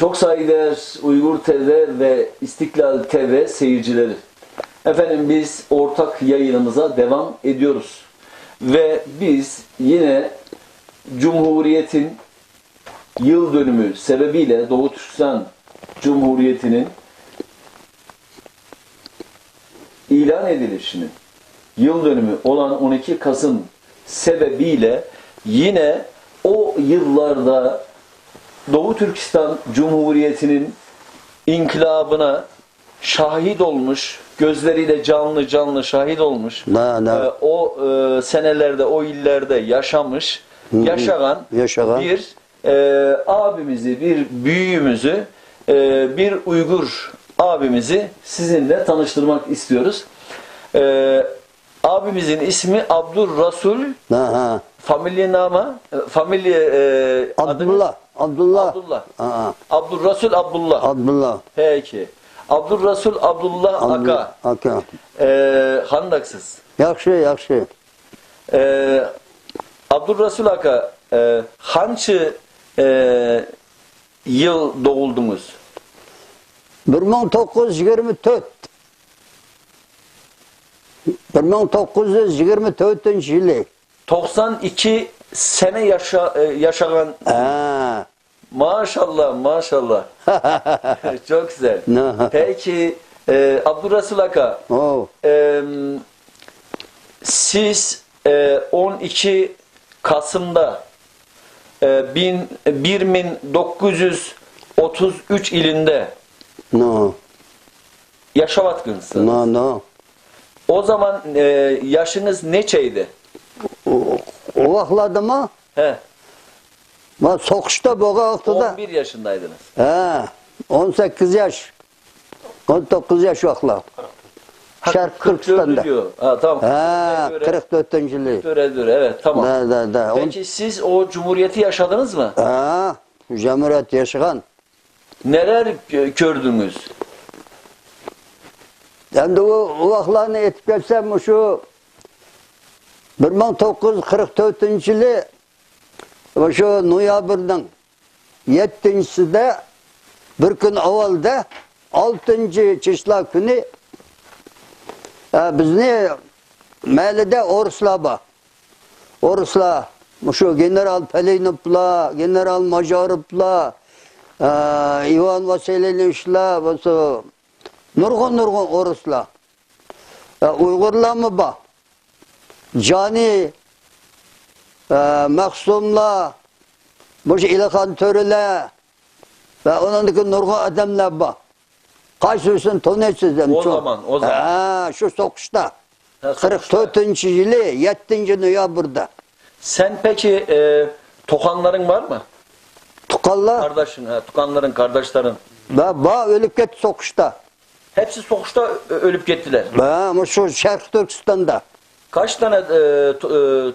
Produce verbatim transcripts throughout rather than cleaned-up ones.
Çok saygıdeğer Uygur T V ve İstiklal T V seyircileri. Efendim, biz ortak yayınımıza devam ediyoruz. Ve biz yine Cumhuriyet'in yıl dönümü sebebiyle, Doğu Türkistan Cumhuriyeti'nin ilan edilişinin yıl dönümü olan on iki Kasım sebebiyle yine o yıllarda Doğu Türkistan Cumhuriyeti'nin inkılabına şahit olmuş, gözleriyle canlı canlı şahit olmuş, Ne, ne? e, o e, senelerde, o illerde yaşamış, Hı hı. yaşayan Yaşayan. bir e, abimizi, bir büyüğümüzü, e, bir Uygur abimizi sizinle tanıştırmak istiyoruz. E, abimizin ismi Abdurrasul, Aha. Familie nama, e, familie, e, adınız? Abdullah. Abdullah. Abdullah. Aha. Abdurrasul Abdullah. Abdullah. Peki. Abdurrasul Abdullah Abdullah Aka. Aka. E, qandaksız? Yaxşı, yaxşı. E, Abdurrasul Aka, e, qancha, e, yıl doğuldunuz? Bir mıñ toquz yüz yigirmi tört. Bir mıñ toquz yüz yigirmi tört yılı. Toqsan iki sene yaşa, e, yaşağan. Ha. Maşallah, maşallah. Çok güzel. Ne? Peki, e, Abdurrasul Aka, Oh. em, siz, e, on iki Kasım'da, e, bin, bir bin dokuz yüz otuz üç ilinde No. yaşavatqınsınız. No, no. O zaman, e, yaşınız neçeydi? O, o vaxtlarda mı? He. Ma soquşta bolğan vaqtında. On bir yaşındaydınız. He, on sekiz yaş. On dokuz yaş vaqtlar. Ha, Şarq kırk dördü Türkistanda. diyor. Ha, tamam. He, Göre kırk dördüncü yılı. Göre, göre, evet, tamam. Da, da, da. On- Peki siz o cumhuriyeti yaşadınız mı? Ha, cumhuriyet yaşağan. Neler gö- gördünüz? Endi o, o vaqtlarnı aytıp ketsem, şu bir mıñ toquz yüz qırq dördünci yılı, şu noyabrniñ yettinchisida, bir kün avvalda, oltinchi числа künü, e, bizni məhəllədə oruslar bar. Oruslar, şu general Pelinovlar, general Majarovlar, e, İvan Vasilyevichlar, bolsa nurğun-nurğun oruslar. E, Uyğurlarmı bar? Cani, e, Mahsumlar, bu İlhan Töreler ve onundaki nurğun adamlar bar. Qaysı birisini tanıysız hem O çok? zaman, o zaman. Ha, şu soquşta. Ha, soquşta. Qırq dördünci yılı, yettinci noyabrda. Sen peki, e, toqanların var mı? Tuqanlar? Kardeşin, ha, tuqanların, kardeşlerin. Ba, ba, ölüp ketti soquşta. Hepsi soquşta ö- ölüp gittiler. Ba, ama şu Şarq Türkistanda. Kaç tane, e, tu- e,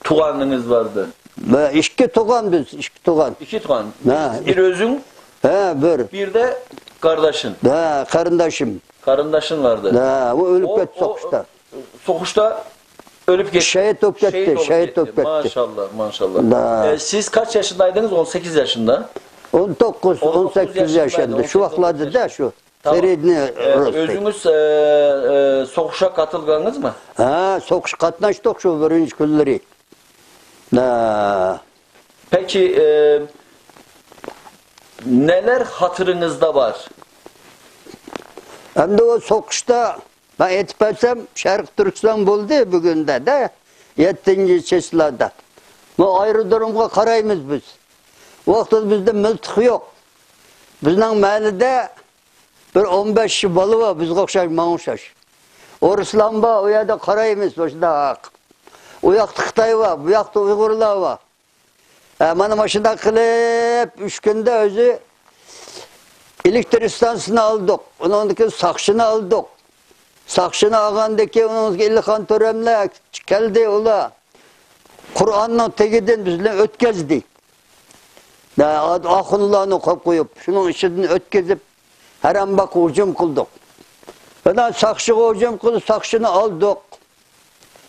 tuğanınız vardı? Ba, iki tuğan biz, iki tuğan. İki tuğan. Ha. Bir özün, He, bir. bir de kardeşin. Ha, karındaşım. Karındaşın vardı. Ha, o ölüp O- ketti o- soquşta. Soquşta ölüp gitti. Şehit olup gitti, Şehit olup şehit gitti. olup gitti. Maşallah, maşallah. Da. E, siz kaç yaşındaydınız? On sekiz yaşında. On dokuz, On dokuz on sekiz yaşındaydı, yaşında. Şu on sekiz, vaqtlarda on dokuz da şu. Tamam. Seredni E, Rostov. Özünüz, e, e, soquşa katılganınız mı? Ha, soquş qatnaştıq şu birinci künleri. Da. Peki, e, neler hatırınızda var? Endi o soquşta, men aytıp betsem, Şarq Türkistan boldı bugünde de, yettinci числоda. Bu aerodromğa qaraymız biz. O vaqıtta bizde miltiq yoq. Bizniñ məhəllədə bir on beş bala bar, bizge oxşaş, maña oxşaş. Oruslar bar, o yerde qaraymız, şundaq. O yaqta Xıtay bar, bu yaqta Uyğurlar bar. E, mana, mana shunday qilib, uch kunda o'zi elektr stansiyasini oldik. Undan keyin Saqchini oldik. Saqchini olgandan keyin, undan keyin Ilhon To'remlar keldi, ular Qur'onning tagidan bizni o'tkazdi. Da, oxunlarni qo'yib qo'yib, shuning ichidan o'tkazib, Harambag'ga hujum qildik. Undan Saqchiga hujum qilib, Saqchini oldik.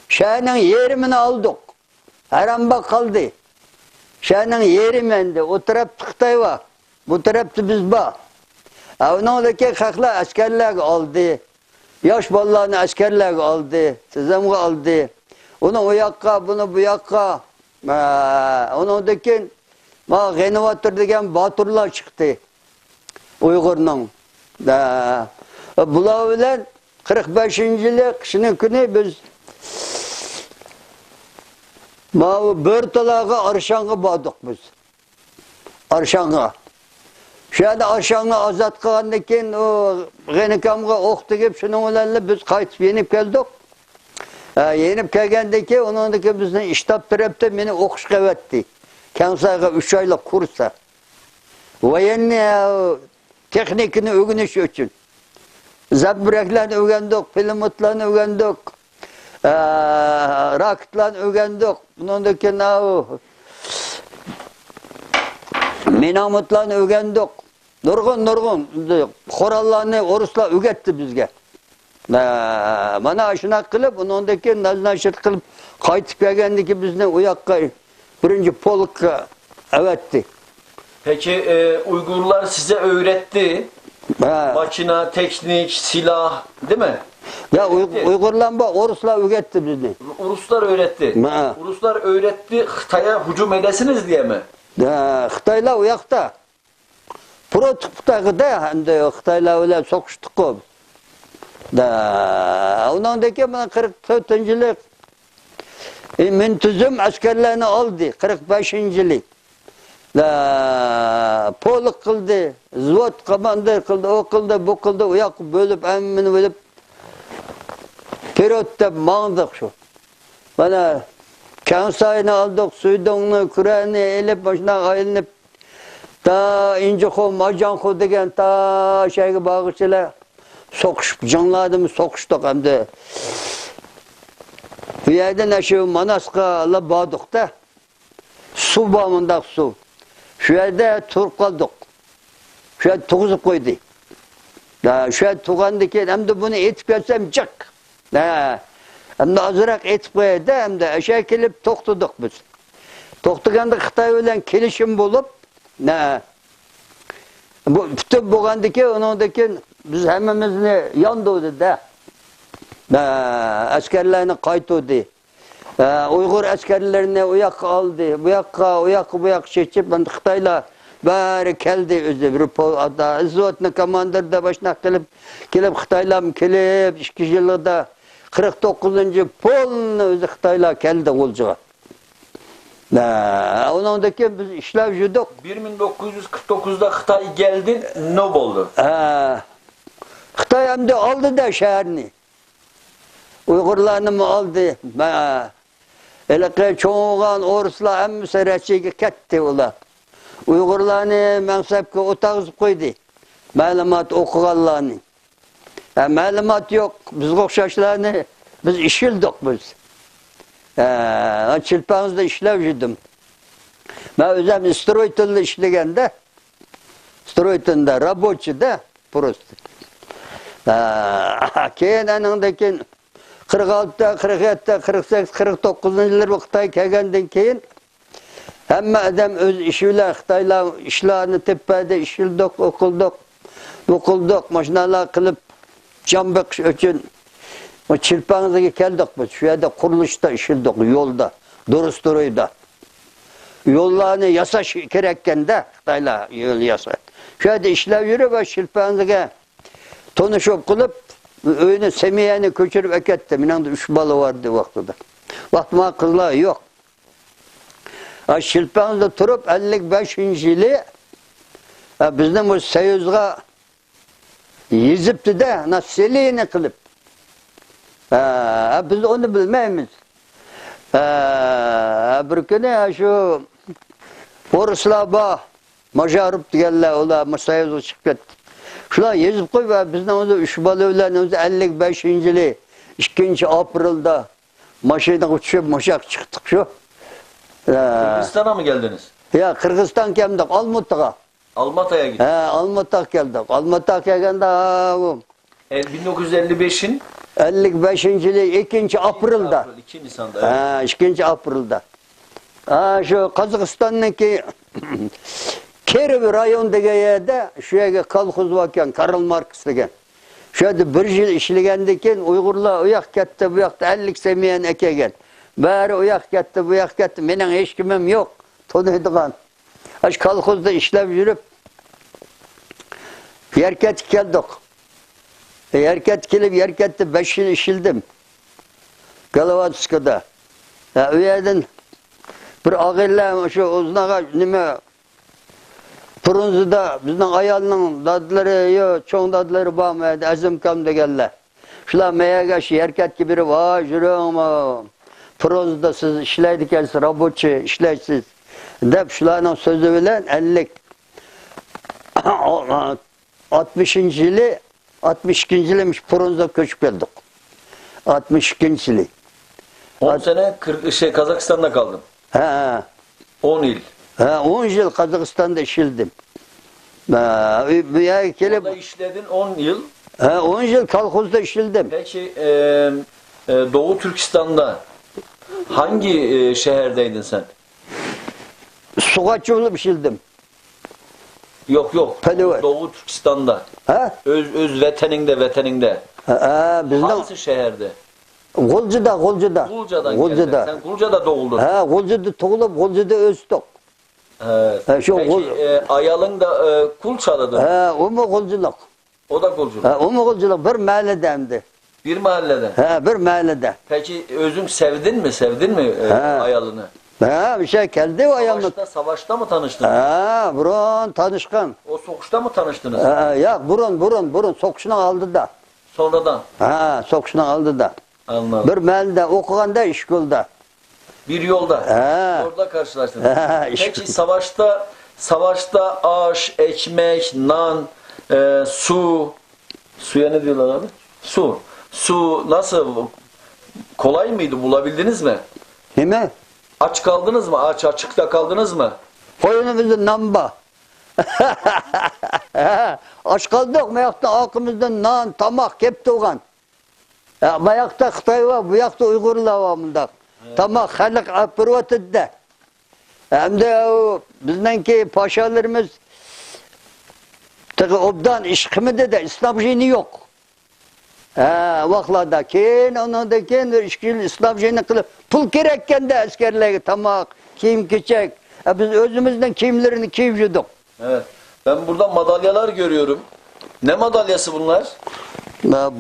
Shaharning yarmini oldik. Harambag'ga qoldi. شەھەرنىڭ يېرىمى ئەمدى، ئۇ تەرەپتە خىتاي بار، بۇ تەرەپتە بىز بار. ھە، ئۇنىڭدىكى خەقلەر ئەسكەرلەرگە ئالدى. ياش بالىلارنى ئەسكەرلەرگە ئالدى، تىزىمغا ئالدى. ئۇنى ئۇ ياققا، بۇنى بۇ ياققا. ھە، ئۇنىڭدىن كېيىن ما غېنىۋاتۇر دېگەن باتۇرلار چىقتى. ئۇيغۇرنىڭ. ھە، بۇلار بىلەن قىرىق بەشىنچى يىلى قىشنىڭ كۈنى بىز ماۋۇ بۆرتالاغا ئارشانغا باردۇق بىز. ئارشانغا. شۇ يەردە ئارشاننى ئازاد قىلغاندىن كېيىن، ئۇ غېنىكامغا ئوق تېگىپ، شۇنىڭ بىلەنلا بىز قايتىپ يېنىپ كەلدۇق. ھە، يېنىپ كەلگەندىن كېيىن، ئۇنىڭدىن كېيىن بىزنى شتاب تەرەپتىن مېنى ئوقۇشقا ئەۋەتتى. كەڭسايغا ئۈچ ئايلىق كۇرستا. ۋايېننىي، ئە، تېخنىكىنى ئۆگىنىش ئۈچۈن. زەمبىرەكلەرنى ئۆگەندۇق، پىلىموتلارنى ئۆگەندۇق، ئە، راكېتلارنى ئۆگەندۇق. ئۇنىڭدىن كېيىن ئاۋۇ مىناموتلارنى ئۆگەندۇق. نۇرغۇن، نۇرغۇن قوراللارنى ئورۇسلار ئۆگەتتى بىزگە. مە-، مانا شۇنداق قىلىپ، ئۇنىڭدىن كېيىن نازناشىت قىلىپ قايتىپ كەلگەندىن كېيىن بىزنى ئۇ ياققا بىرىنچى پولكقا ئەۋەتتى. Peki, e, Uygurlar size öğretti. ھە. Makina, teknik, silah, değil mi? يا، ئۇي-، ئۇيغۇرلار بار، ئورۇسلار ئۆگەتتى بىزنى. Ruslar öğretti. ھە. Ruslar öğretti, Xitay'a hücum edesiniz diye mi? ھە، خىتايلار ئۇ ياقتا. پروتوكولدا ئەمدى خىتايلار بىلەن سوقۇشتۇققۇ. دا، ئۇنىڭدىن كېيىن مانا قىرىق تۆتىنچى يىلى، ئى، مىنتىزىم ئەسكەرلەرنى ئالدى، قىرىق بەشىنچى يىلى. دا، پولك قىلدى، زىۋوت كوماندىر قىلدى، ئۇ قىلدى، بۇ قىلدى، ئۇ ياققا بۆلۈپ، ھەممىنى بۆلۈپ، پېرېۋوت دەپ ماڭدۇق شۇ. مانا، كەڭساينى ئالدۇق، سۈيدۇڭنى، كۈرەننى ئېلىپ، مۇشۇنداق ئايلىنىپ، تا ئىنجىخۇ، ماجاڭخۇ دېگەن تا شەيگە بارغۇچىلەر سوقۇشۇپ، جىڭلاردىمۇ سوقۇشتۇق ئەمدى. بۇ يەردىن ئاشۇ ماناسقا باردۇق-دە. سۇ بار، مۇنداق سۇ. شۇ يەردە تۇرۇپ قالدۇق. شۇ يەردە تۇغۇزۇپ قويدى. ھە، شۇ يەردە تۇرغاندىن كېيىن، ئەمدى بۇنى ئېتىپ كەلسەم جىق. ھە، ئەمدى ئازراق ئېتىپ قوياي-دە، ئەمدى ئەشە كېلىپ توختىدۇق بىز. توختىغاندا خىتاي بىلەن كېلىشىم بولۇپ، ھە، بۇ پۈتۈپ بولغاندىن كېيىن، ئۇنىڭدىن كېيىن بىز ھەممىمىزنى ياندۇردى-دە. ھە، ئەسكەرلەرنى قايتۇردى. ئە، ئۇيغۇر ئەسكەرلىرىنى ئۇ ياققا ئالدى، بۇ ياققا، ئۇ ياققا، بۇ ياققا چېچىپ، ئەمدى خىتايلار بارى كەلدى ئۆزى. بىر پو-، ئاتا، ئىزۋوتنىي كوماندىر دەپ ئاشۇنداق قىلىپ، كېلىپ، خىتايلارمۇ كېلىپ، ئىككى يىلدا قىرىق توققۇزىنچى پولنى ئۆزى خىتايلار كەلدى غۇلجىغا. ئە، ئۇنىڭدىن كېيىن بىز ئىشلەپ يۈردۇق. Bir bin dokuz yüz kırk dokuzda Xitay geldi, ne oldu? ئە، خىتاي ئەمدى ئالدى-دە شەھەرنى. ئۇيغۇرلارنىمۇ ئالدى. مە-، ھېلىقى چوڭ بولغان ئورۇسلار ھەممىسى رەسىيەگە كەتتى ئۇلار. ئۇيغۇرلارنى مەڭسەپكە ئولتۇرغۇزۇپ قويدى. مەلۇمات ئوقۇغانلارنى. ھە، مەلۇمات يوق. بىزگە ئوخشاشلارنى بىز ئىشلىدۇق بىز. ھە، چىلپەڭزىدە ئىشلەپ يۈردۈم. مەن ئۆزۈم ئىسترويتىلدا ئىشلىگەندە، سترويتىندا، رابوچىدا، پروستى. ئا، كېيىن ئانىڭدىن كېيىن قىرىق ئالتە، قىرىق يەتتە، قىرىق سەككىز، قىرىق توققۇزىنچى يىللىرى خىتاي كەلگەندىن كېيىن، ھەممە ئادەم ئۆز ئىشى بىلەن، خىتايلار ئىشلارنى تېپىپ بەردى، ئىشلىدۇق، ئوقۇلدۇق، بۇقۇلدۇق، ماشىنىلار قىلىپ، جان بېقىش ئۈچۈن چىلپەڭزىگە كەلدۇق بىز. شۇ يەردە قۇرۇلۇشتا ئىشلىدۇق، يولدا، دۇرۇستۇرۇيدا. يوللارنى ياساش كېرەككەندە، خىتايلار يول ياساش. شۇ يەردە ئىشلەپ يۈرۈپ، شىلپەنزىگە تونۇشۇپ قىلىپ، ئۆينى، سەمىيەنى كۆچۈرۈپ ئەكەتتى. مېنىڭدە ئۈچ بالا بار ئىدى ۋاقتىدا. ۋاقتىما قىزلار يوق. ھە، شىلپەنزىدە تۇرۇپ، ئەللىك بەشىنچى يىلى، ھە، بىزنى مۇشۇ سويۇزغا يېزىپتۇ-دە، ناسىلىنى قىلىپ. ھە، بىز ئۇنى بىلمەيمىز. ھە، بىر كۈنى شۇ ئورۇسلار بار، ماژاروف دېگەنلەر، ئۇلار مۇشۇ سويۇزغا چىقىپ كەتتى. شۇلار يېزىپ قويۇپ، بىزنىڭ ئۆزى ئۈچ بالا بىلەن ئۆزى ئەللىك بەشىنچى يىلى ئىككىنچى ئاپرېلدا ماشىنىغا چۈشۈپ، مۇشۇ ياققا چىقتۇق شۇ. ھە. Kırgızistan'a mı geldiniz? يا، قىرغىزىستانغا كەلمىدۇق، ئالمۇتىغا. Almata'ya gittik. ھە، ئالمۇتاغا كەلدۇق. ئالمۇتاغا كەلگەندە، ھە، ئۇ E, bin dokuz yüz elli beşin ئەللىك بەشىنچى يىلى ئىككىنچى ئاپرېلدا. Aprel, iki Nisan'da, evet. ھە، ئىككىنچى ئاپرېلدا. ھە، شۇ قازاقىستاننىڭكى كىرىۋ رايون دېگەن يەردە، شۇ يەرگە كولخوز باركەن، كارل ماركس دېگەن. شۇ يەردە بىر يىل ئىشلىگەندىن كېيىن، ئۇيغۇرلار ئۇ ياققا كەتتى، بۇ ياقتا ئەللىك سەمىيەنى ئەكەلگەن. بەرى ئۇ ياققا كەتتى، بۇ ياققا كەتتى. مېنىڭ ھېچكىمىم يوق، تونۇيدىغان. ئاشۇ كولخوزدا ئىشلەپ يۈرۈپ، يەركەنتكە كەلدۇق. يەركەنتكە كېلىپ، يەركەنتتە بەش يىل ئىشلىدىم. گالۋاتسكىدا. ھە، ئۇ يەردىن بىر ئاغىنىلەر شۇ ئۇزۇن ئاغاچ، نېمە، پرونزىدا بىزنىڭ ئايالنىڭ دادىلىرى، يو، چوڭ دادىلىرى بارمۇ ئەدى، ئەزىمكام دېگەنلەر. شۇلار مەيەرگە شۇ يەركەنتكە بېرىپ، «ۋاي، يۈرۈڭمۇ، پرونزىدا سىز ئىشلەيدىكەنسىز، رابوچىي ئىشلەيسىز» دەپ، شۇلارنىڭ سۆزى بىلەن ئەللىك، ئاتمىشىنچى يىلى، ئاتمىش ئىككىنچى يىلى پرونزىغا كۆچۈپ كەلدۇق. ئاتمىش ئىككىنچى يىلى. ئون سەنە كىر-، شەي، قازاقىستاندا قالدىم. ھە، ھە. ئون يىل. ھە، ئون يىل قازاقىستاندا ئىشلىدىم. ھە، بۇ يەرگە كېلىپ، ئوردا ئىشلىدىڭ ئون يىل. ھە، ئون يىل كولخوزدا ئىشلىدىم. Peki, e, e, Doğu Türkistan'da hangi, e, şehirdeydin sen? سۇغاچى بولۇپ ئىشلىدىم. يوق، يوق. پەلىۋەت. Doğu Türkistan'da. ھە؟ Öz, öz ۋەتىنىڭدە، ۋەتىنىڭدە. ھە، ھە، بىزنىڭ Hangi şehirde? غۇلجىدا، غۇلجىدا. غۇلجىدىن غۇلجىدا. Sen Gulca'da doğuldun. ھە، غۇلجىدا تۇغۇلۇپ، غۇلجىدا ئۆستۇق. Evet. ھە، شۇ Peki, غۇل- e, ayalın da, e, Kulçalıdır. ھە، ئۇمۇ غۇلجىلىق. O da Gulculu. ھە، ئۇمۇ غۇلجىلىق، بىر مەھەللىدە ئەمدى. Bir mahallede. ھە، بىر مەھەللىدە. Peki, özün sevdin mi, sevdin mi, e, He. ayalını? ھە، مۇشۇ يەرگە كەلدى ئۇ ئايالمۇ. Savaşta, savaşta mı tanıştınız? ھە، بۇرۇن تانىشقان. O sokuşta mı tanıştınız? ھە، ياق، بۇرۇن، بۇرۇن، بۇرۇن، سوقۇشنىڭ ئالدىدا. Sonradan. ھە، سوقۇشنىڭ ئالدىدا. Anladım. بىر مەھەللىدە ئوقۇغاندا ئىشكولدا. Bir yolda. ھە. Orada karşılaştınız. ھە، ئىشكول. Peki, savaşta, savaşta aş, ekmek, nan, e, su, suya ne diyorlar abi? Su. Su nasıl? Kolay mıydı? Bulabildiniz mi? نېمە؟ Aç kaldınız mı? Aç, açıkta kaldınız mı? قوينىمىزدا نان بار. ئاچ قالدۇق، ماياقتا ئارقىمىزدىن نان، تاماق كەپ تۇرغان. ھە، ماياقتا خىتاي بار، بۇ ياقتا ئۇيغۇرلار بار مۇنداق. ھە. تاماق خەلق ئەپ بېرىۋاتىدۇ-دە. ئەمدى ئۇ بىزنىڭكى پاشالىرىمىز تېخى ئوبدان ئىش قىلمىدى-دە، ئىسنابژىنى يوق. ھە، ۋاقلاردا. كېيىن، ئۇنىڭدىن كېيىن بىر ئىككى يىل ئىسنابژىنى قىلىپ، پۇل كېرەككەندە ئەسكەرلەرگە تاماق، كىيىم-كېچەك. ھە، بىز ئۆزىمىزنىڭ كىيىملىرىنى كىيىپ يۈردۇق. Evet. Ben burada madalyalar görüyorum. Ne madalyası bunlar?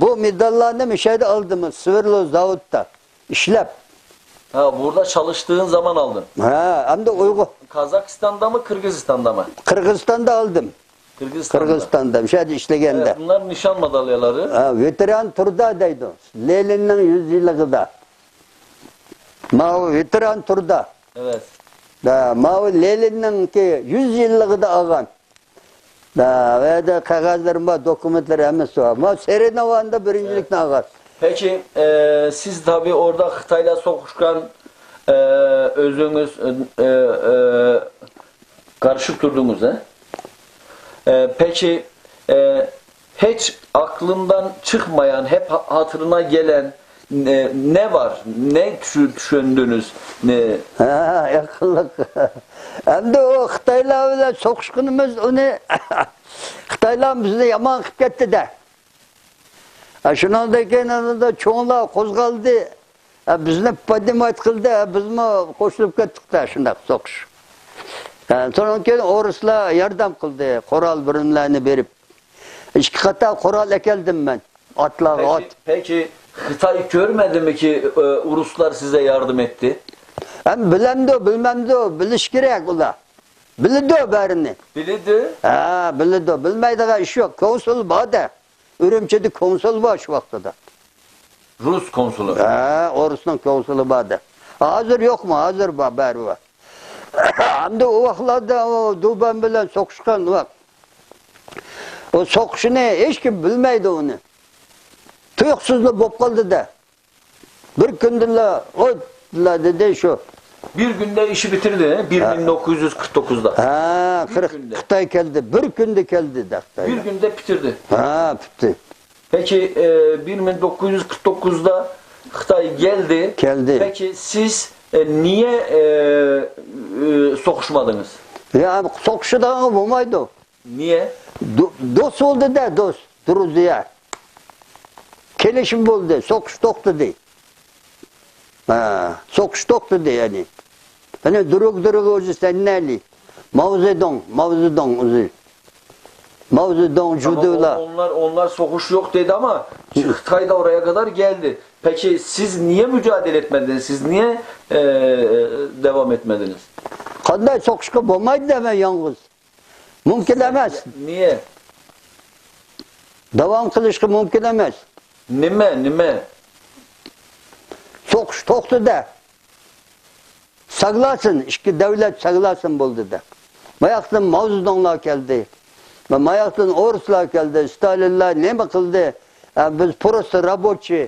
بۇ مېداللارنى مۇشۇ يەردە ئالدىم، سۋېرلو زاۋۇتتا ئىشلەپ. Ha, burada çalıştığın zaman aldın. ھە، ئەمدى ئۇيغۇر. Kazakistan'da mı, Kırgızistan'da mı? قىرغىزىستاندا ئالدىم. Kırgızistan'da. قىرغىزىستاندا، مۇشۇ يەردە ئىشلىگەندە. Evet, bunlar nişan madalyaları. ھە، ۋېتېران تۇردا دەيدۇ. لېنىننىڭ يۈز يىللىقىدا. ماۋۇ ۋېتېران تۇردا. Evet. ھە، ماۋۇ لېنىننىڭكى يۈز يىللىقىدا ئالغان. ھە، ئۇ يەردە قەغەزلىرىم بار، دوكۇمېنتلىرى ھەممىسى بار. ماۋۇ سېرېنا ۋاندا بىرىنچىلىكنى ئالغان. Peki, e, siz tabii orada Xitay'la sokuşkan, e, özünüz, e, e, e, karışıp durdunuz, he? E, peki, e, hiç aklından çıkmayan, hep ha-, hatırına gelen ne, ne var? Ne düşü-, düşündünüz? Ne? ھە، ئەقىللىق. ئەمدى ئۇ خىتايلار بىلەن سوقۇشقىنىمىز ئۇنى، خىتايلار بىزنى يامان قىلىپ كەتتى-دە. ھە، شۇنىڭدىن كېيىن ئاندا چوڭلار قوزغالدى. ھە، بىزنى поднимать قىلدى. ھە، بىزمۇ قوشۇلۇپ كەتتۇق-دە، شۇنداق سوقۇش. ھە، شۇنىڭدىن كېيىن ئورۇسلار ياردەم قىلدى، قورال بىرىملەرنى بېرىپ. ئىككى قاتار قورال ئەكەلدىم مەن. ئاتلارغا ئات. Peki, peki Xitay görmedi mi ki, e, Uruslar size yardım etti? ھەم بىلەمدۇ، بىلمەمدۇ، بىلىش كېرەك ئۇلار. بىلىدۇ بارىنى. Bildi. ھە، بىلىدۇ. بىلمەيدىغان ئىش يوق. كونسۇل بار-دە. ئۈرۈمچىدە كونسۇل بار شۇ ۋاقتىدا. Rus konsulu. ھە، ئورۇسنىڭ كونسۇلى بار-دە. ھازىر يوقمۇ؟ ھازىر بار، بارى بار. ئەمدى ئۇ ۋاقىتلاردا ئۇ دۇبەن بىلەن سوقۇشقان ۋاقىت. ئۇ سوقۇشىنى ھېچكىم بىلمەيدۇ ئۇنى. تۇيۇقسىزلا بولۇپ قالدى-دە. بىر كۈندىلا، ئوتلا دېدى شۇ. Bir günde işi bitirdi, he? Bir bin dokuz yüz kırk dokuzda. ھە، Bir günde. خىتاي كەلدى، بىر كۈندە كەلدى-دە خىتاي. Bir günde bitirdi. ھە، پۈتتى. Peki, e, bir bin dokuz yüz kırk dokuzda Xitay geldi. Geldi. Peki siz, E, niye, e, e, sokuşmadınız? يا، سوقۇشىدىغان بولمايدۇ. Niye? دو-، دوست بولدى دە، دوست. دۇرۇزىيە. كېلىشىم بولدى، سوقۇش توختىدى. ھە، سوقۇش توختىدى يەنى. يەنى دۇرۇك دۇرۇك ئۆزى سەننەلى. ماۋزېدۇڭ، ماۋزېدۇڭ ئۆزى. ماۋزېدۇڭ، Tamam, جۇدۇلا. on-, onlar, onlar sokuş yok dedi ama Xitay da oraya kadar geldi. Peki siz niye mücadele etmediniz? Siz niye, e, e, devam etmediniz? قانداق سوقۇشقا بولمايدۇ دەيمەن يالغۇز. مۇمكىن ئەمەس. Niye? داۋام قىلىشقا مۇمكىن ئەمەس. Nime, nime? سوقۇش توختىدى. ساگلاسىن، ئىككى دۆلەت ساگلاسىن بولدى دە. ماياقتىن ماۋزېدۇڭلار كەلدى. ماياقتىن ئورۇسلار كەلدى. ستالىنلار نېمە قىلدى؟ ئە، بىز پروستا رابوچىي.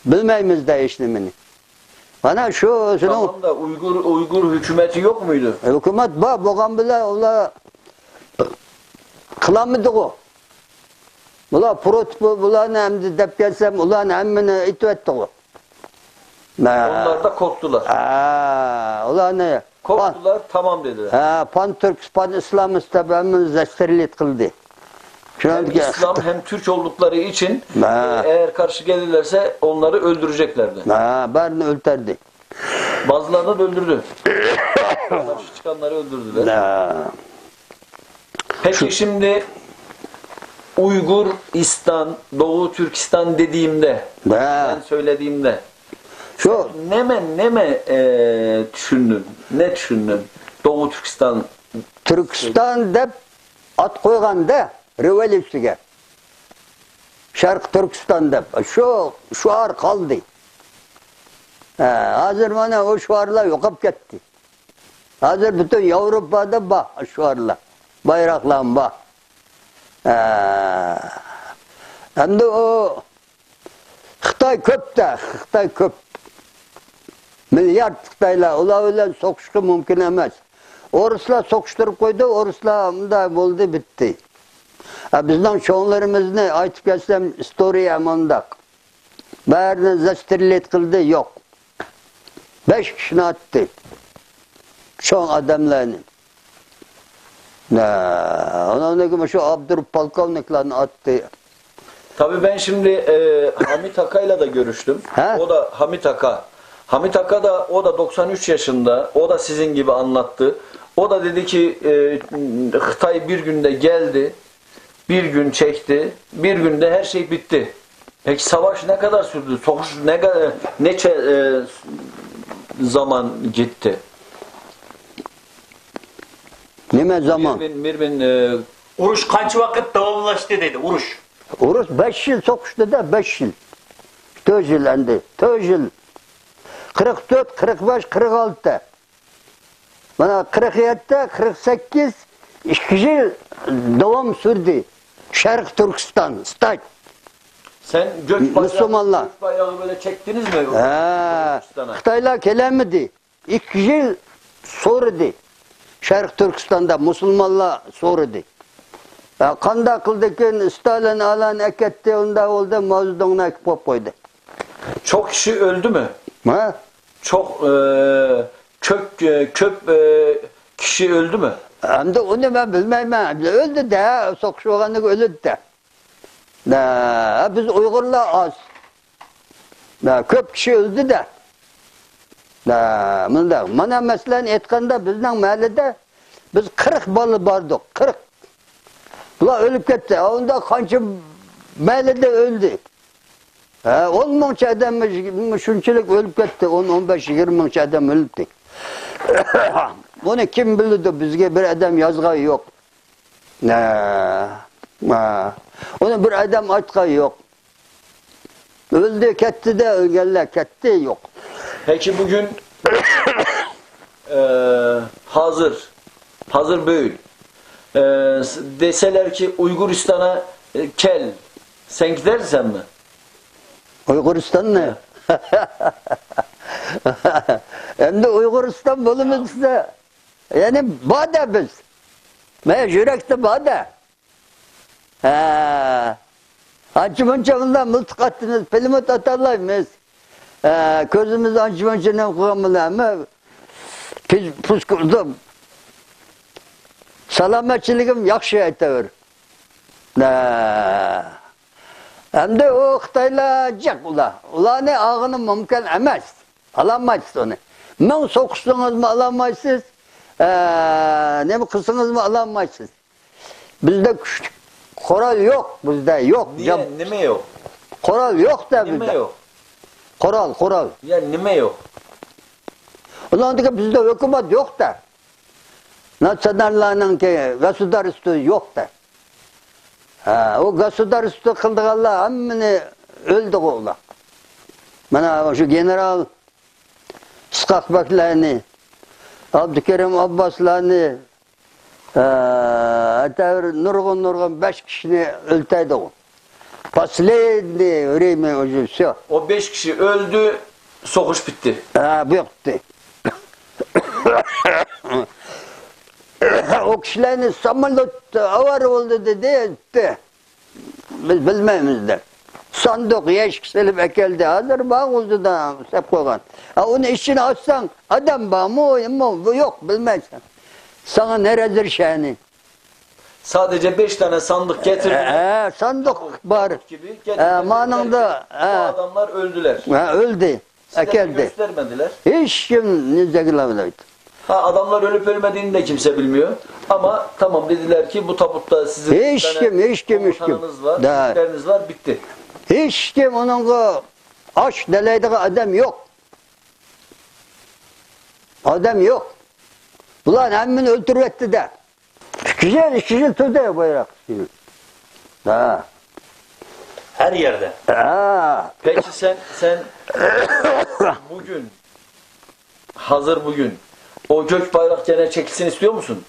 بىلمەيمىز دە ھېچنېمىنى. مانا شۇ شۇنىڭ Tamam da Uygur, Uygur hükümeti yok muydu? ھۆكۈمەت بار بولغان بىلەن ئۇلار قىلالمىدىغۇ. بۇلار پروت-، بۇلارنى ئەمدى دەپ كەلسەم، ئۇلارنى ھەممىنى ئېتىۋەتتىغۇ. Onlar da korktular. ھە، ئۇلارنى Korktular, tamam dediler. ھە، پان تۈرك، پان ئىسلامىست دەپ ھەممىنى زەستىرلىت قىلدى. Hem İslam hem Türk oldukları için, e, eğer karşı gelirlerse onları öldüreceklerdi. ھە، بارىنى ئۆلتۈردى. Bazılarını da öldürdü. Karşı çıkanları öldürdüler. ھە. Peki şimdi Uyguristan, Doğu Türkistan dediğimde, ھە. Ben söylediğimde, شۇ neme, neme, e, düşündün? Ne düşündün? Doğu Türkistan. تۈركىستان دەپ ئات قويغاندا رېۋوليۇتسىيىگە. شەرقىي تۈركىستان دەپ. شۇ شوئار قالدى. ھە، ھازىر مانا ئۇ شوئارلار يوقاپ كەتتى. ھازىر پۈتۈن ياۋروپادا بار شوئارلار. بايراقلارمۇ بار. ھە. ئەمدى ئۇ خىتاي كۆپ-دە، خىتاي كۆپ. مىليارد خىتايلار، ئۇلار بىلەن سوقۇشقا مۇمكىن ئەمەس. ئورۇسلار سوقۇشتۇرۇپ قويدى، ئورۇسلار مۇنداق بولدى، بىتتى. ھە، بىزنىڭ چوڭلىرىمىزنى ئېيتىپ كەتسەم، ئىستورىيە مۇنداق. بارىنى زاسترېلىت قىلدى، يوق. بەش كىشىنى ئاتتى. چوڭ ئادەملەرنى. ھە، ئۇنىڭدىن كېيىن شۇ ئابدۇرۇپ پولكوۋنىكلارنى ئاتتى. Tabii ben şimdi, e, Hamit Aka'yla da görüştüm. Ha? O da Hamit Aka. Hamit Aka da, o da doksan üç yaşında. O da sizin gibi anlattı. O da dedi ki, e, Xitay bir günde geldi, bir gün çekti, bir günde her şey bitti. Peki savaş ne kadar sürdü? Sokuş ne kadar, neçe, e, zaman gitti? نېمە زامان؟ Bir bin, bir bin, e, Uruş kaç vakit devamlaştı dedi, uruş. ئۇرۇش بەش يىل سوقۇشتى دە، بەش يىل. تۆت يىل ئەمدى، تۆت يىل. قىرىق تۆت، قىرىق بەش، قىرىق ئالتە. مانا قىرىق يەتتە، قىرىق سەككىز، ئىككى يىل داۋام سۈردى. شەرقىي تۈركىستان، ستايت. Sen gök bayrağı, Müslümanlar. Gök bayrağı böyle çektiniz mi? ھە، Türkistan'a. خىتايلار كېلەلمىدى. ئىككى يىل سورىدى. شەرقىي تۈركىستاندا مۇسۇلمانلار سورىدى. ھە، قانداق قىلدىكىن، ستالىن ئالان ئەكەتتى، ئۇنداق بولدى، ماۋزېدۇڭنى ئەكىپ قويۇپ قويدى. Çok kişi öldü mü? ھە؟ Çok, e, çok, e, köp, e, kişi öldü mü? ئەمدى ئۇنى مەن بىلمەيمەن. ئۆلدى دە، سوقۇشۇۋالغاندىن كېيىن ئۆلدى دە. ھە، بىز ئۇيغۇرلار ئاز. ھە، كۆپ كىشى ئۆلدى دە. ھە، مۇنداق. مانا مەسىلەن ئېيتقاندا بىزنىڭ مەھەللىدە بىز قىرىق بالا باردۇق، قىرىق. بۇلار ئۆلۈپ كەتتى. ئۇندا قانچە مەھەللىدە ئۆلدى. ھە، ئون مىڭچە ئادەم شۇنچىلىك ئۆلۈپ كەتتى. ئون، ئون بەش، يىگىرمە مىڭچە ئادەم ئۆلۈپتۇ. بۇنى كىم بىلىدۇ؟ بىزگە بىر ئادەم يازغان يوق. ھە، ھە. ئۇنى بىر ئادەم ئېيتقان يوق. ئۆلدى، كەتتى دە، ئۆلگەنلەر كەتتى، يوق. Peki bugün, e, hazır, hazır böyle. E, s-, deseler ki Uyguristan'a, e, gel, sen gidersen mi? ئۇيغۇرىستاننى. ئەمدى ئۇيغۇرىستان بولىمىز دېسە، يەنى بار دە بىز. مانا يۈرەكتە بار دە. ھە. ئانچە مۇنچە بۇنداق مىلتىق ئاتىمىز، پىلىموت ئاتالايمىز. ئە، كۆزىمىز ئانچە-مۇنچە نېمە قىلغان بىلەن ھەممە پىز-، پۇس قىلدۇم. سالامەتچىلىكىم ياخشى ئەتەۋېرىپ. ئە، ئەمدى ئۇ خىتايلار جىق ئۇلار. ئۇلارنى ئالغىنى مۇمكىن ئەمەس. ئالالمايسىز ئۇنى. مىڭ سوقۇشسىڭىزمۇ ئالالمايسىز. ئە، نېمە قىلسىڭىزمۇ ئالالمايسىز. بىزدە كۈچلۈك قورال يوق، بىزدە يوق. نېمە، جاب-، نېمە يوق؟ قورال يوق-دە بىزدە. نېمە يوق؟ قورال، قورال. يا، نېمە يوق؟ ئۇلاندىكى بىزدە ھۆكۈمەت يوق-دە. ناتسىوناللارنىڭكى گوسۇدارستۋو يوق-دە. ھە، ئۇ گوسۇدارستۋو قىلىدىغانلار ھەممىنى ئۆلدىغۇ ئۇلار. مانا شۇ گېنېرال ئىسقاق بەكلەرنى، ئابدۇكېرىم ئابباسلارنى، ئە، ئەتەۋىر نۇرغۇن، نۇرغۇن بەش كىشىنى ئۆلتۈردى ئۇ. Последнее время уже всё. ئۇ بەش كىشى ئۆلدى، سوقۇش پۈتتى. ھە، بۇ ياق پۈتتى. ئۇ كىشىلەرنى ساموليوت ئاۋارە بولدى دېدى، ئۆتتى. بىز بىلمەيمىز دەپ. ساندۇق يەشىك سېلىپ ئەكەلدى. ھازىر بار ئۆزىدە سەپ قويغان. ئا، ئۇنى ئىچىنى ئاچساڭ، ئادەم بارمۇ، يوقمۇ؟ بۇ يوق، بىلمەيسەن. ساڭا نەرەزىر شەنى. Sadece beş tane sandık getirdiler. ئە، ساندۇق بار. Gibi ئە، getirdiler. مانىڭدا، ئە. Bu adamlar öldüler. ئە، ئۆلدى. Size de ئەكەلدى. Göstermediler. ھېچكىم نېزەگلەۋلەيدۇ. Ha, adamlar ölüp ölmediğini de kimse bilmiyor. Ama tamam dediler ki bu tabutta sizin bir tane هېچكىم، ھېچكىم، ھېچكىم. Komutanınız var, دا. Birlikleriniz var, bitti. ھېچكىم ئۇنىڭغا ئاش دەلەيدىغان ئادەم يوق. ئادەم يوق. بۇلار ھەممىنى ئۆلتۈرۈۋەتتى-دە. ئىككى يىل، ئىككى يىل تۇردى بايراق. ھە. Her yerde. ھە. Peki sen, sen bugün, hazır bugün o gök bayrak gene çekilsin istiyor musun?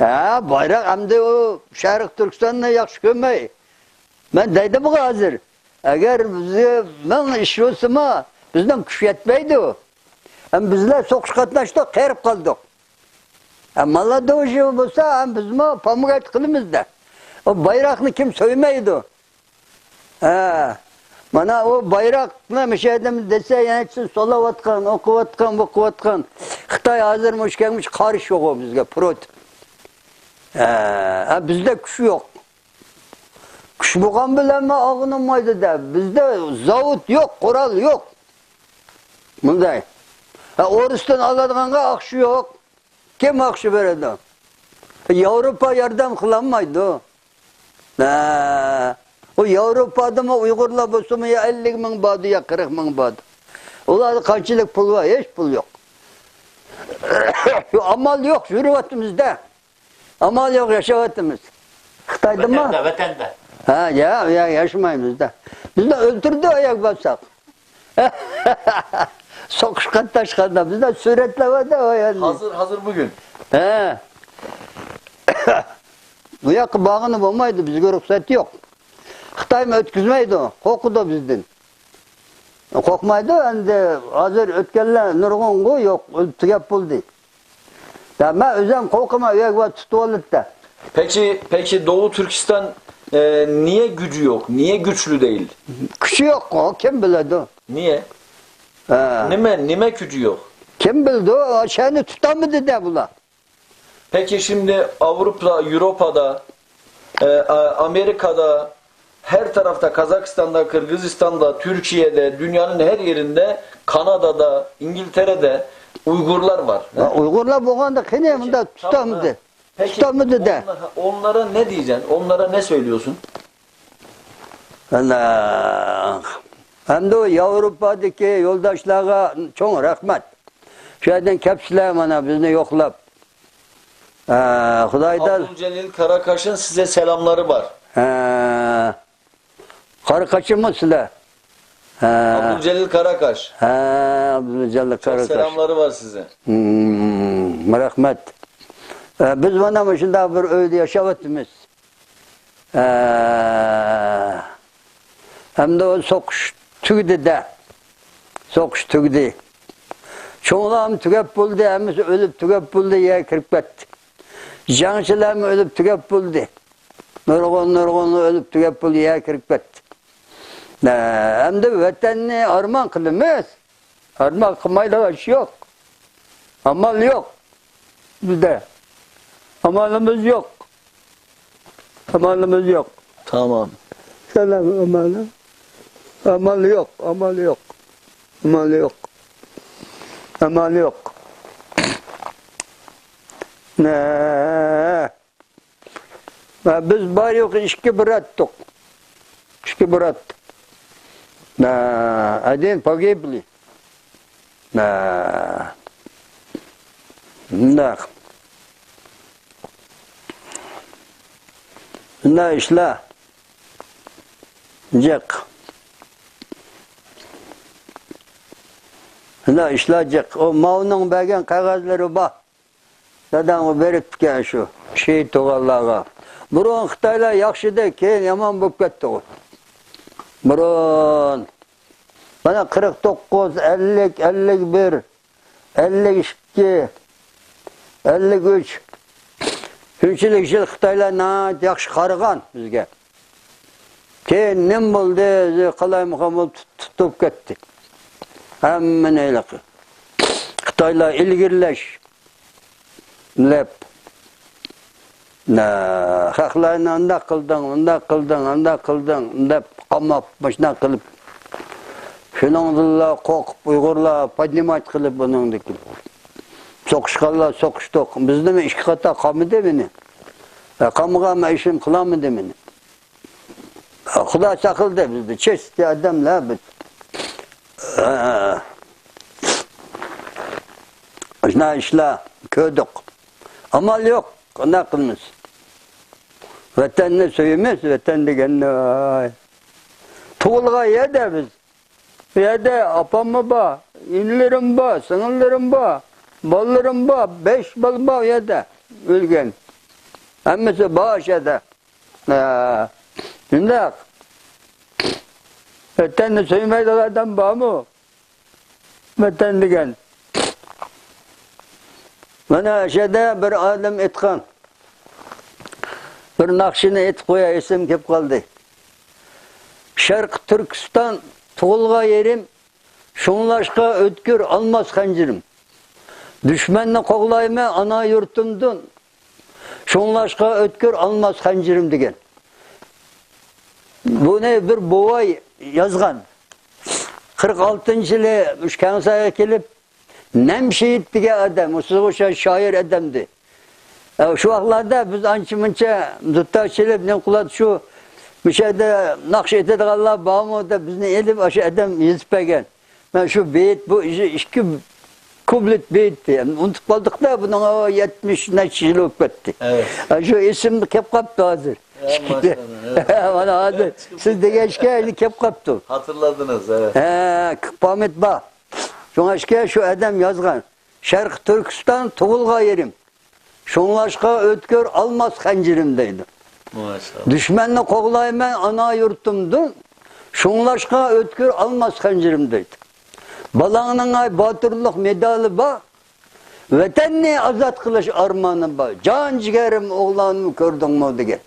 ھە، بايراق ئەمدى ئۇ شەرقىي تۈركىستاننى ياخشى كۆرمەي. مەن دەيدىمغۇ ھازىر، ئەگەر بىزگە مىڭ ئىش بولسىمۇ، بىزنىڭ كۈچ يەتمەيدۇ. ھەم بىزلەر سوقۇشقا قاتناشتۇق، قېرىپ قالدۇق. ھە، مالا دوژى بولسا، ھەم بىزمۇ پوموگات قىلىمىز-دە. ئۇ بايراقنى كىم سۆيمەيدۇ؟ ھە، مانا ئۇ بايراقنى مۇشۇ يەردىن دېسە، يەنە سولاۋاتقان، ئوقۇۋاتقان، ئوقۇۋاتقان. خىتاي ھازىر مۇشۇ كەلگۈچە قارشى يوق بىزگە، پروت. ھە، ھە، بىزدە كۈچ يوق. كۈچ بولغان بىلەنمۇ ئالغىنى بولمايدۇ-دە. بىزدە زاۋۇت يوق، قورال يوق. مۇنداي. ھە، ئورۇستىن ئالىدىغانغا ئاقچا يوق. كىم ئاقچا بېرىدۇ؟ ياۋروپا ياردەم قىلالمايدۇ. ھە، ئۇ ياۋروپادىمۇ ئۇيغۇرلار بولسىمۇ يا ئەللىك مىڭ باردى، يا قىرىق مىڭ باردى. ئۇلاردا قانچىلىك پۇل بار؟ ھېچ پۇل يوق. شۇ ئامال يوق، يۈرۈۋاتىمىز-دە. ئامال يوق، ياشاۋاتىمىز. خىتايدىمۇ؟ ۋەتەندە، ۋەتەندە. ھە، يا، يا، ياشىمايمىز-دە. بىزنى ئۆلتۈردى ئاياغ باسساق. سوقۇشقا قاتناشقاندا بىزدە سۈرەتلەر بار-دە، ئۇ يەردە. Hazır, hazır bugün. ھە. بۇ ياققا بارغىلى بولمايدۇ، بىزگە رۇخسەت يوق. خىتايمۇ ئۆتكۈزمەيدۇ، قورقىدۇ بىزدىن. قورقمايدۇ، ئەمدى ھازىر ئۆتكەنلەر نۇرغۇنغۇ يوق، ئۆلۈپ تۈگەپ بولدى. يا، مەن ئۆزۈم قورقىمەن، ئۆيگە بار تۇتۇۋالىدۇ-دە. Peki, peki Doğu Türkistan, e, niye gücü yok? Niye güçlü değil? كۈچى يوققۇ، كىم بىلىدۇ؟ Niye? ھە. Nime, nime gücü yok? كىم بىلىدۇ؟ شەنى تۇتالمىدى-دە بۇلار. Peki şimdi Avrupa, Avrupa'da, e, A-, Amerika'da, her tarafta, Kazakistan'da, Kırgızistan'da, Türkiye'de, dünyanın her yerinde, Kanada'da, İngiltere'de Uygurlar var. ھە، ئۇيغۇرلار بولغاندا قېنى مۇنداق تۇتالمىدى؟ Peki, تۇتالمىدى-دە. Onlara, onlara ne diyeceksin? Onlara ne söylüyorsun? ئەللا. ئەمدى ياۋروپادىكى يولداشلارغا چوڭ رەھمەت. شۇ يەردىن كەپسىلەر مانا بىزنى يوقلاپ. ھە، خۇدايدا. Abdülcelil Karakaş'ın size selamları var. ھە. قاراقاشمۇ سىلەر؟ ھە. Abdülcelil Karakaş. ھە، ئابدۇلجەلىل قاراقاش. Çok selamları var size. ھىم، رەھمەت. ئە، بىز مانا مۇشۇنداق بىر ئۆيدە ياشاۋاتىمىز. ئە، ئەمدى ئۇ سوقۇش تۈگىدى-دە. سوقۇش تۈگىدى. چوڭلارمۇ تۈگەپ بولدى، ھەممىسى ئۆلۈپ تۈگەپ بولدى، يەرگە كىرىپ كەتتى. جەڭچىلەرمۇ ئۆلۈپ تۈگەپ بولدى. نۇرغۇن، نۇرغۇن ئۆلۈپ تۈگەپ بولدى، يەرگە كىرىپ كەتتى. نە، ئەمدى ۋەتەننى ئارمان قىلىمىز. ئارمان قىلمايدىغان ئىش يوق. ئامال يوق بىزدە. ئامالىمىز يوق. ئامالىمىز يوق. تامام. سالام، ئامال. ئامال يوق، ئامال يوق. ئامال يوق. ئامال يوق. نە. ۋە بىز بار يوق ئىككى براتتۇق. ئىككى برات. Один погибли. مۇنداق. مۇنداق ئىشلار جىق. مۇنداق ئىشلار جىق. ئۇ ماۋنىڭ بەرگەن قەغەزلىرى بار. دادامغا بېرىپتىكەن شۇ شېھىت تۇغانلارغا. بۇرۇن خىتايلار ياخشىدى، كېيىن يامان بولۇپ كەتتىغۇ. بۇرۇن. مانا، قىرىق توققۇز، ئەللىك، ئەللىك بىر، ئەللىك ئىككى، ئەللىك ئۈچ. شۇنچىلىك يىل خىتايلار ناھايىتى ياخشى قارىغان بىزگە. كېيىن نېمە بولدى؟ قالايمىقان بولۇپ تۇت-، تۇتۇپ كەتتى. ھەممىنى ھېلىقى خىتايلار ئىلگىرىلەش دەپ، نە، خەقلەرنى ئانداق قىلدىڭ، ئۇنداق قىلدىڭ، ئانداق قىلدىڭ دەپ قاماپ، مۇشۇنداق قىلىپ، شۇنىڭدىنلا قورقۇپ ئۇيغۇرلار поднимать قىلىپ بۇنىڭدىكى سوقۇشقانلار سوقۇشتۇق. بىزنىمۇ ئىككى قاتا قامىدى مېنى. قامىغان ئىشىم قىلالمىدى مېنى. خۇدا ساقلىدى بىزنى، چېستى ئادەملەر بىز. شۇنداق ئىشلار كۆردۇق. ئامال يوق، قانداق قىلىمىز؟ ۋەتەننى سۆيىمىز، ۋەتەن دېگەننى، ۋاي. تۇغۇلغان يەردە بىز. بۇ يەردە ئاپاممۇ بار، ئىنىلىرىم بار، سىڭىللىرىم بار، بالىلىرىم بار، بەش بالا بار ئۇ يەردە ئۆلگەن. ھەممىسى بار ئاشۇ يەردە. ھە، شۇنداق. ۋەتەننى سۆيمەيدىغان ئادەم بارمۇ؟ ۋەتەن دېگەن. مانا ئاشۇ يەردە بىر ئالىم ئېيتقان. بىر ناخشىنى ئېيتىپ قوياي، ئېسىمگە كېلىپ قالدى. شەرقىي تۈركىستان تۇغۇلغان يېرىم، شۇڭلاشقا ئۆتكۈر ئالماس خەنجىرىم. دۈشمەننى قوغلايمەن ئانا يۇرتۇمدىن، شۇڭلاشقا ئۆتكۈر ئالماس خەنجىرىم دېگەن. بۇنى بىر بوۋاي يازغان. قىرىق ئالتىنچى يىلى مۇشۇ كەڭسايغا كېلىپ، نەمشېھىت دېگەن ئادەم، ئۇ سىزگە ئوخشاش شائىر ئادەمدى. ئە، شۇ ۋاقىتلاردا بىز ئانچە-مۇنچە دۇتار چېلىپ، نېمە قىلاتتۇق، شۇ، مۇشۇ يەردە ناخشا ئېيتىدىغانلار بارمۇ دەپ بىزنى ئېلىپ، ئاشۇ ئادەم يېزىپ بەرگەن. مەن شۇ بېيىت، بۇ ئىككى كۇپلېت بېيىتتى. ئۇنتۇپ قالدۇقتا، بۇنىڭ يەتمىش نەچچە يىل بولۇپ كەتتى. ئەۋەت. ئە، شۇ ئېسىمدە كەپ قاپتۇ ھازىر. ھە، ماشائاللا، ئەۋەت. مانا ھازىر سىز دېگەن ئىكەن، ئەمدى كەپ قاپتۇ. خاتىرىلىدىڭىز، ئەۋەت. ھە، پاميات بار. شۇڭا ئىكەن شۇ ئادەم يازغان. شەرقىي تۈركىستان تۇغۇلغان يېرىم. شۇڭلاشقا ئۆتكۈر ئالماس خەنجىرىم دەيدۇ. ماشائاللا. دۈشمەننى قوغلايمەن ئانا يۇرتۇمدىن. شۇڭلاشقا ئۆتكۈر ئالماس خەنجىرىم دەيدۇ. بالاڭنىڭ ئاي باتۇرلۇق مېدالى بار. ۋەتەننى ئازاد قىلىش ئارمانى بار. جان جىگەرىم ئوغلاننى كۆردۈڭمۇ دېگەن.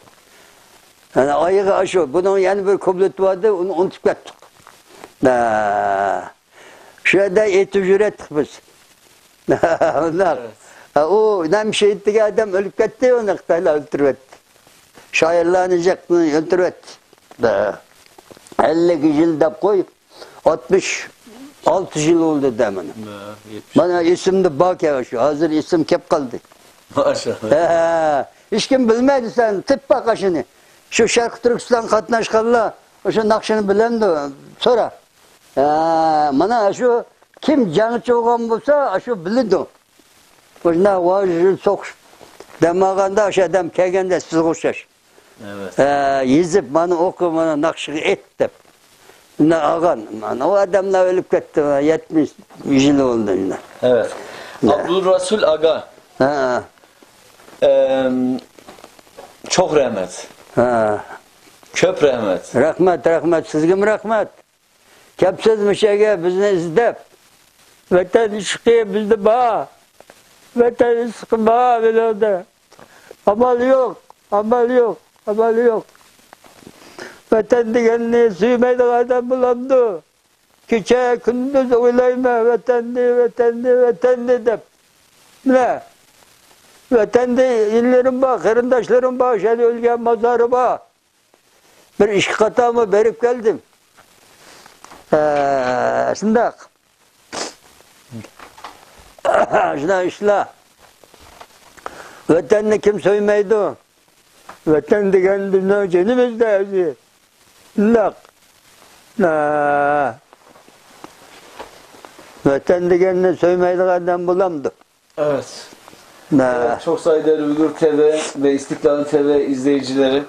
يەنى ئايىغى ئاشۇ. بۇنىڭ يەنە بىر كۇپلېتى بار ئىدى، ئۇنى ئۇنتۇپ كەتتۇق. ھە. شۇ يەردە ئېيتىپ يۈرەتتۇق بىز. ئۇنداق. ئەۋەت. ھە، ئۇ نەمشېھىت دېگەن ئادەم ئۆلۈپ كەتتى، ئۇنى خىتايلار ئۆلتۈرۈۋەتتى. شائىرلارنى جىق ئۆلتۈرۈۋەتتى. ھە. ئەللىك يىل دەپ قوي، ئاتمىش ئالتە يىل بولدى دە مانا. ھە، يەتمىش. مانا ئېسىمدە باركەن شۇ، ھازىر ئېسىم كەپ قالدى. ماشائاللا. ھە، ھېچكىم بىلمەيدۇ، سەن تېپىپ باق ئاشۇنى. شۇ شەرقىي تۈركىستان قاتناشقانلار شۇ ناخشىنى بىلەمدۇ؟ سورا. ھە، مانا شۇ كىم جەڭچى بولغان بولسا، شۇ بىلىدۇ. مۇشۇنداق ۋاژ-ۋۇژ سوقۇش دەم ئالغاندا، شۇ ئادەم كەلگەندە سىزگە ئوخشاش. ئەۋەت. ھە، يېزىپ، مانا ئوقۇ، مانا ناخشىغا ئېيت دەپ. مۇنداق ئالغان. مانا ئۇ ئادەملەر ئۆلۈپ كەتتى، يەتمىش يىل بولدى ئەمدى. ئەۋەت. ھە. ئابدۇرەسۇل ئاغا. ھە. ئەم، چوخ رەھمەت. ھە. كۆپ رەھمەت. رەھمەت، رەھمەت. سىزگىمۇ رەھمەت. كەپسىز مۇشۇ يەرگە بىزنى ئىزدەپ. ۋەتەن ئىشقى بىزدە بار. ۋەتەن ئىشقى بار بۇنىڭدا. ئامال يوق، ئامال يوق، ئامال يوق. ۋەتەن دېگەننى سۆيمەيدىغان ئادەم بولامدۇ؟ كېچە كۈندۈز ئويلايمەن، ۋەتەننى، ۋەتەننى، ۋەتەننى دەپ. مىنە، ۋەتەندە ئىنىلىرىم بار، قېرىنداشلىرىم بار، شۇ يەردە ئۆلگەن مازارى بار. بىر ئىككى قاتارمۇ بېرىپ كەلدىم. ھە، شۇنداق. شۇنداق ئىشلار. ۋەتەننى كىم سۆيمەيدۇ؟ ۋەتەن دېگەن بىزنىڭ جېنىمىزدا ئۆزى. شۇنداق. ھە. ۋەتەن دېگەننى سۆيمەيدىغان ئادەم بولامدۇ؟ Evet. ھە. Evet, çok saygıdeğer Uygur T V ve İstiklal T V izleyicileri.